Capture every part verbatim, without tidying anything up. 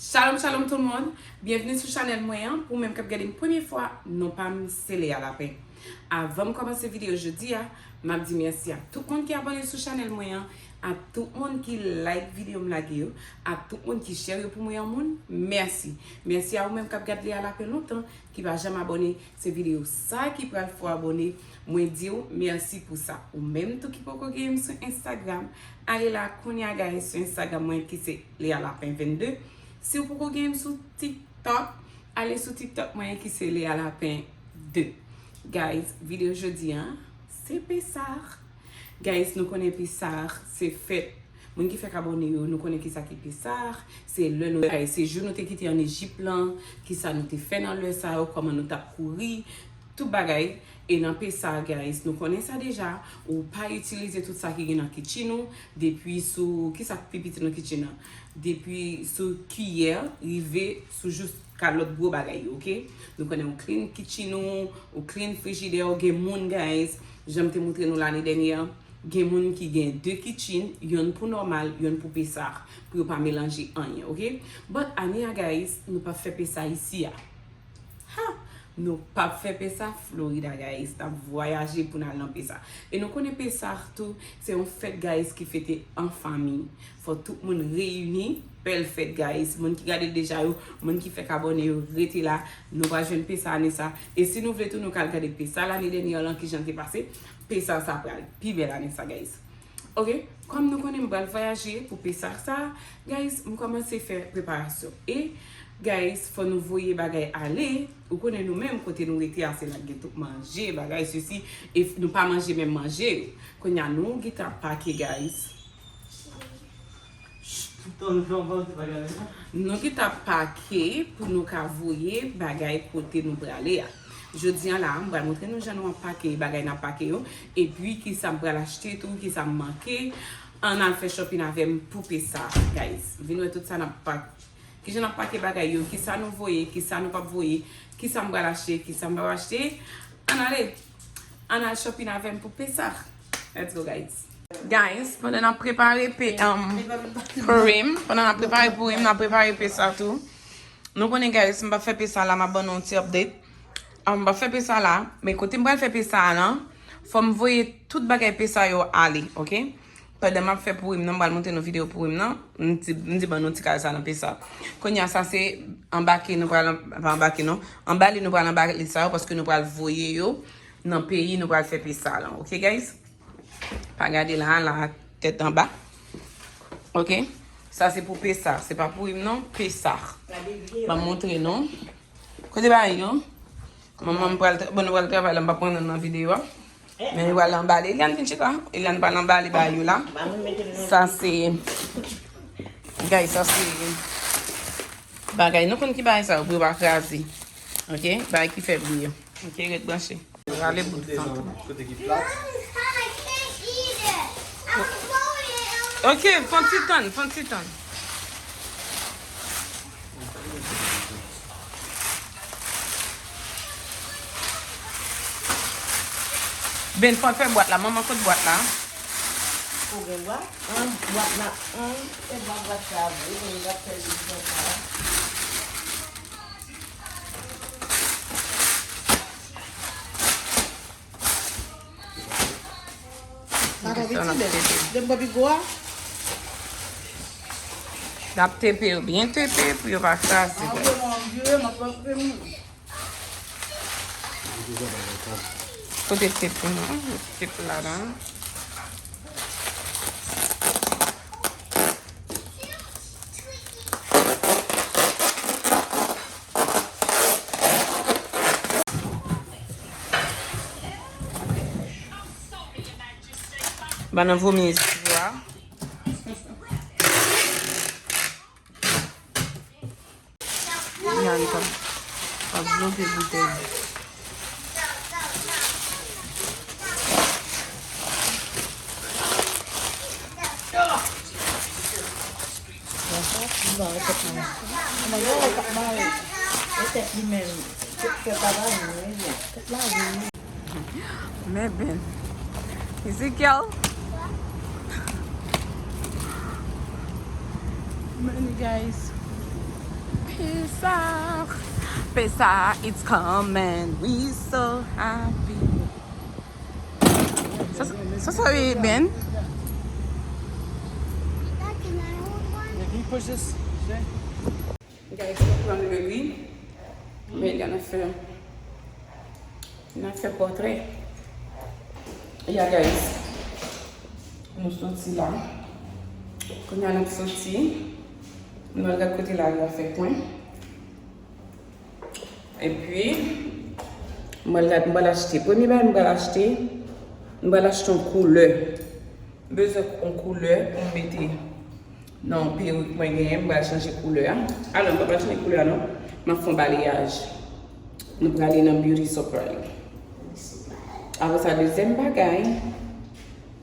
Shalom, shalom tout moun. Byenvni sou chanèl mwen an. Pou ou menm k ap gade m premye fwa, non pa m se Lea Lapin. Avan m kòmanse videyo jodi a, m ap di mèsi a tout moun ki abòne sou chanèl mwen an, a tout moun ki like videyo m lage yo, a tout moun ki share yo pou mwen yon moun. Mèsi. Mèsi a ou menm k ap gade Lea Lapin lontan, ki pa janm abòne. Se videyo sa ki pral fè w abòne. Mwen di w mèsi pou sa. Ou menm tou ki poko genyen m sou Instagram, ale la kounye a guys sou Instagram mwen ki se Lea Lapin vennde. Si w poko genyen m sou TikTok, ale sou TikTok mwen ki se Lea Lapin de. Guys, videyo jodi a, se Pesach. Guys, nou konnen Pesach se fèt. Moun ki fèk abòne yo, nou konnen kisa ki Pesach. Se lè nou, se jou nou te kite ann Ejip lan, kisa nou te fè nan lè sa yo, kòman nou t ap kouri, tout bagay. E nan Pesach, guys, nou konnen sa deja, ou pa itilize tout sa ki gen nan kitchen ou, depi sou, kisa k pi piti nan kitchen nan? Depi sou kiyè, rive sou jiska lòt gwo bagay yo, oke? Nou konnen ou clean kitchen ou, ou clean frijidè ou, gen moun, guys, jan m te montre nou lane dènyè an, gen moun ki gen de kitchen, yonn pou nòmal, yonn pou Pesach, pou yo pa melanje anyen, oke? But ane a, guys, nou p ap fè Pesach isi a. Ha! Nou p ap fè Pesach Florida, guys. N ap vwayaje pou n al nan Pesach. E nou konnen Pesach tou, se yon fèt, guys, ki fete an fanmi. Fò tout moun reyini, bèl fèt, guys. Moun ki gade l deja yo, moun ki fèk abòne yo, rete la. Nou pral jwenn Pesach ane sa. E si nou vle tou, nou ka al gade Pesach lane dènyè lan, kijan l te pase. Pesach sa pral pi bèl ane sa, guys. Oke, kòm nou konnen m pral vwayaje pou Pesach sa, guys, m kòmanse fè preparasyon. E, guys, fò nou voye bagay ale. Ou konnen nou menm kote nou rete a, se la k gen tout manje, bagay, sesi, e f-, nou pa manje menm manje yo. Kounye a, nou gentan pake, guys. Nou gentan pake pou nou ka voye bagay kote nou prale a. Jodi a la, m pral montre nou jan nou ap pake bagay n ap pake yo, epi kisa m pral achte tou, kisa m manke. Ann al fè shopping avè m pou Pesach, guys. Vin wè tout sa n ap pake. Kijan n ap pake bagay yo, kisa nou voye, kisa nou p ap voye, kisa m pral achte, kisa m p ap achte. Ann ale! Ann al shopping avè m pou Pesach. Let's go, guys. Guys, pandan n ap prepare pe, um, Purim, pandan n ap prepare Purim, n ap prepare Pesach tou. Nou konnen, guys, m p ap fè Pesach la, m ap ban nou yon ti update. Um, m p ap fè Pesach la, men kote m pral fè Pesach la, fò m voye tout bagay Pesach yo ale, oke? Pandan m ap fè Purim nan, m pral montre nou videyo Purim nan. M di, m di ban nou ti kal sa nan Pesach. Kounye a, sa se anbake, nou pral an-, pa anbake non. Anbale, nou pral anbale sa yo, paske nou pral voye yo nan peyi nou pral fè Pesach lan. Oke, guys? Pa gade la, la tèt anba. Oke? Sa se pou Pesach, se pa Purim non, Pesach. Ban m montre nou. Kote bagay yo? Manman m pral tra-, bon, nou pral travay la, m p ap pran nan, nan videyo a. Men nou pral anbale. Eliane vin chita. Eliane pral anbale bagay yo la. Sa se, guys, sa se bagay. Nou konn ki bagay sa yo, pou yo pa kraze. Oke? Bagay ki fè bri yo. Oke, ret branche. Rale bout tan tou. Kote ki plat? Oke, fon ti tann, fon ti tann. Ben, fò l fè bwat la. Manman, kot bwat la? Ou gen bwat? An, bwat la, an, e bwat, bwat sa vre, men l ap fè li konsa. Sa twò piti, bèl. Depi bò pi gwo a. N ap tepe yo byen tepe pou yo pa kraze, guys. Kote tep pou nou? Tep ladan. Ban nan vomi esou a. Gade sa. Ap bloke boutèy. Gade sa, li mare tèt mwen. Mwen gade l ap mare. E tèt li menm. Tèt fè pa pa vin, wi, tèt la vin. Men Ben. Ezekiel. Men, guys. Pesa, pesa, it's coming, we so happy. Sa, sa, sa, sa, Ben? Yeah, can you push this? Guys, nou pran le riz. Men gen afè. N ap fè pòtrè. Ya, guys. Nou soti la. Kounye a n ap soti. Nou al gad kote lari a fè kwen. Epi, mwen al gad, mwen al achte. Premye bagay mwen al achte, mwen al achte yon koulè. Mwen bezwen yon koulè pou m mete nan perik mwen genyen, m pral chanje koulè a. Alò, m pa pral chanje koulè a non. M ap fè yon balayaj. Nou prale nan Beauty Supply. Apre sa, dezyèm bagay,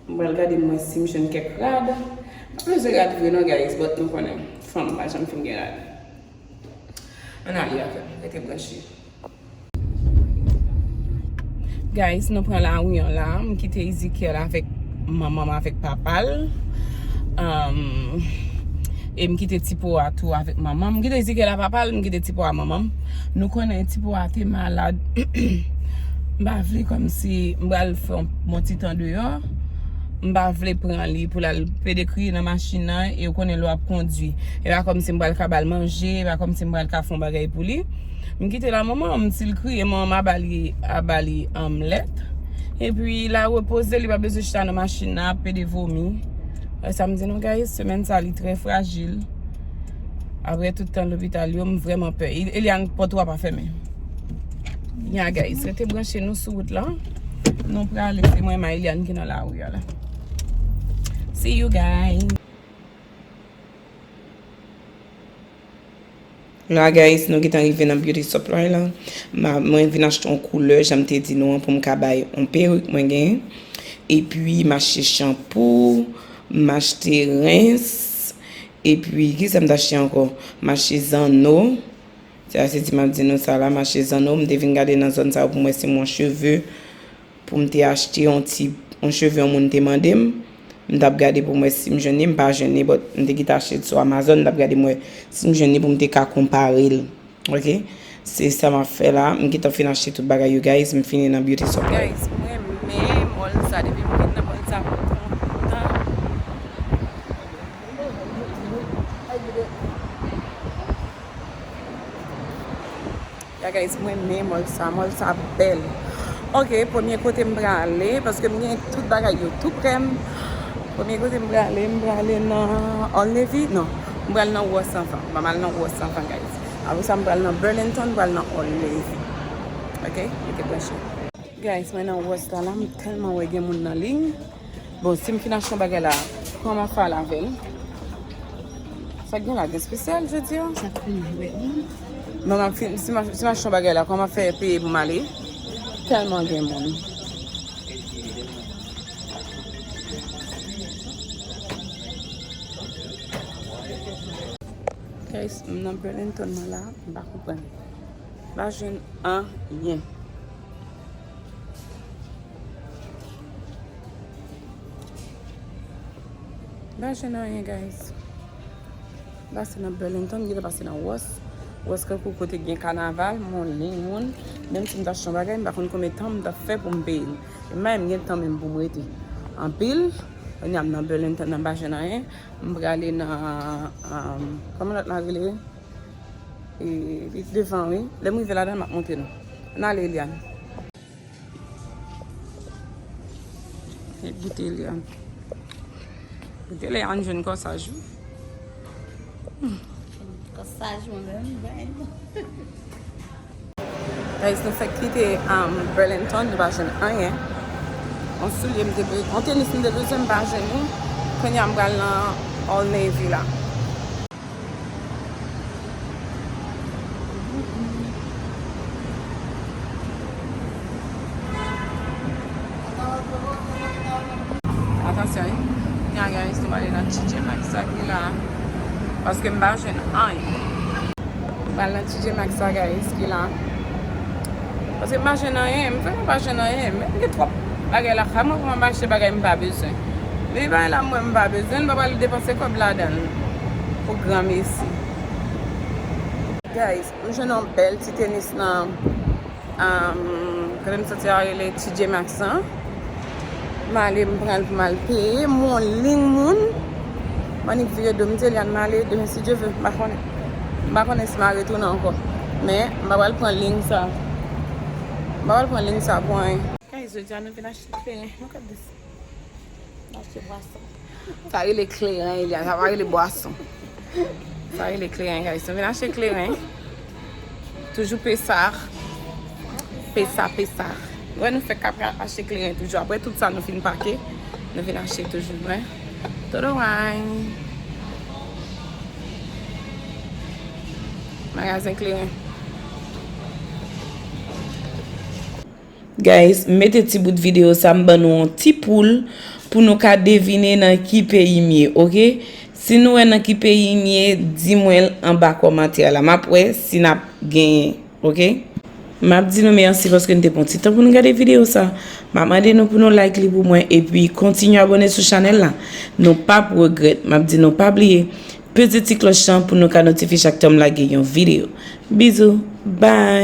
m pral gade m wè si m jwenn kèk rad. M pa bezwen rad vre non, guys, but nou konnen, fanm pa janm fin gen rad. Ann ale avè m, rete branche. Guys, nou pran lari an la. M kite Ezekiel avèk manman m, avèk papa l. Um, e m kite Tipo a tou avèk manman m. M kite Ezekiel a papa l, m kite Tipo a manman m. Nou konnen Tipo a te malad. M pa vle kòmsi m pral fè yon bon ti tan deyò. M pa vle pran li pou l al pede kriye nan machin nan. E ou konnen lè w ap kondui. E pa kòmsi m pral ka ba l manje. E pa kòmsi m pral ka fè yon bagay pou li. M kite l a manman m, si l kriye, manman m a ba li, a ba li, um, lèt. Epi l a repoze, li pa bezwen chita nan machin nan, ap pede vomi. Wè sa m di nou, guys, semèn sa, li trè frajil. Apre tout tan lopital yo, m vrèman pè. E-, Eliane, pòt ou a pa fèmen. Ya, guys, rete branche nou sou wout la. Nou prale, se mwen, ma Eliane ki nan lari a la. See you, guys. La, guys, nou gentan rive nan Beauty Supply la. Ma, mwen vin achte yon koulè, jan m te di nou an, pou m ka bay yon perik mwen genyen. Epi, m achte chanpou, m achte rens. Epi, kisa m t achte ankò? M achte zanno. Se a, se di m ap di nou sa la, m achte zanno. M te vin gade nan zòn sa yo pou m wè si m yon cheve pou m te achte yon ti, yon cheve yon moun te mande m. M t ap gade pou m wè si m jwenn li, m pa jwenn li, but m te kite achte l sou Amazon, m t ap gade m wè si m jwenn li pou m te ka konpare l. Ok? Se sa m ap fè la. M gentan fin achte tout bagay yo, guys. M fini nan Beauty Supply. Guys, mwen renmen mòl sa. Depi m vin nan mòl sa, m kontan. Ya, guys, mwen renmen mòl sa. Mòl sa bèl. Ok, premye kote m prale, paske m gen tout bagay yo tou prè m. Premye kote m prale, m prale nan Old Navy. Non, m pral nan Ross anvan. M pral nan Ross anvan, guys. Apre sa, m pral nan Burlington, m pral nan Old Navy. Ok? Rete branche. Guys, mwen nan Ross la, la, m tèlman wè gen moun nan liy. Bon, si m fin achte yon bagay la, kòman m ap fè al avè l? Sa k gen la, gen espesyal jodi a? Sa k fini, wi. Non, m ap fin, si m, si m achte yon bagay la, kòman m ap fè peye pou m ale? Tèlman gen moun. Guys, m nan Burlington nan la, m pa konprann. M pa jwenn anyen. M pa jwenn anyen, guys. M pase nan Burlington, m gentan pase nan Ross. Ross kankou kote gen kanaval, m on liy moun. Menm si m ta achte yon bagay, m pa konn konbyen tan m t ap fè pou m peye l. E m pa menm gen tan menm pou m rete anpil. Kounye a m nan Burlington nan, m pa jwenn anyen. M prale nan, um, kòman lòt la rele? E, li devan, wi. Lè m rive ladan l, m ap montre nou. Ann ale, Eliane. Gade Eliane. Gade Eliane jwenn kòsaj, wi. Kòsaj, mwen menm, ben. Guys, nou fèk kite, um, Burlington, nou pa jwenn anyen. Yon soulye m te be-, yon tenis m te bezwen, m pa jwenn li. Kounye a m pral nan Old Navy la. Atansyon, wi. Nya, guys, nou prale nan T J Maxx sa ki la. Paske m pa jwenn anyen. M pral nan T J Maxx sa, guys, ki la. Paske m pa jwenn anyen. M fè m pa jwenn anyen. Men m gen twòp bagay lakay mwen pou m ap achte bagay m pa bezwen. Men bagay la, mwen, m pa bezwen, m pa pral depanse kòb ladan l pou granmesi. Guys, m jwenn yon bèl ti tenis nan, um, kote m soti a rele T J Maxx lan. M ale, m pran l pou m al peye. M yon liy moun. M annik vire do m di Eliane m ale demen si Dye ve. M pa konnen. M pa konnen si m a retounen ankò. Men, m pa pral pran liy sa. M pa pral pran liy sa pou anyen. Guys, jodi a nou vin achte kleren. Look at this. N achte bwason. Sa rele kleren, Eliane. Sa pa rele bwason. Sa rele kleren, guys. Nou vin achte kleren. Toujou pesa. Pesa, pesa. Wè nou fèk ap achte kleren toujou. Apre tout sa nou fin pake, nou vin achte toujou. Wè. Todo wine. Magazen kleren. Guys, m mete ti bout videyo sa, m ban nou yon ti poul pou nou ka devine nan ki peyi m ye, oke? Si nou wè nan ki peyi m ye, di mwen l anba kòmantè la. M ap wè si n ap genyen, oke? M ap di nou mèsi paske n te pran ti tan pou nou gade videyo sa. M ap mande nou pou nou like li pou mwen epi kontinye abòne sou chanèl la. Nou p ap regrèt. M ap di nou pa bliye peze ti klòch lan pou nou ka notifye chak tan m lage yon videyo. Bizou, bye!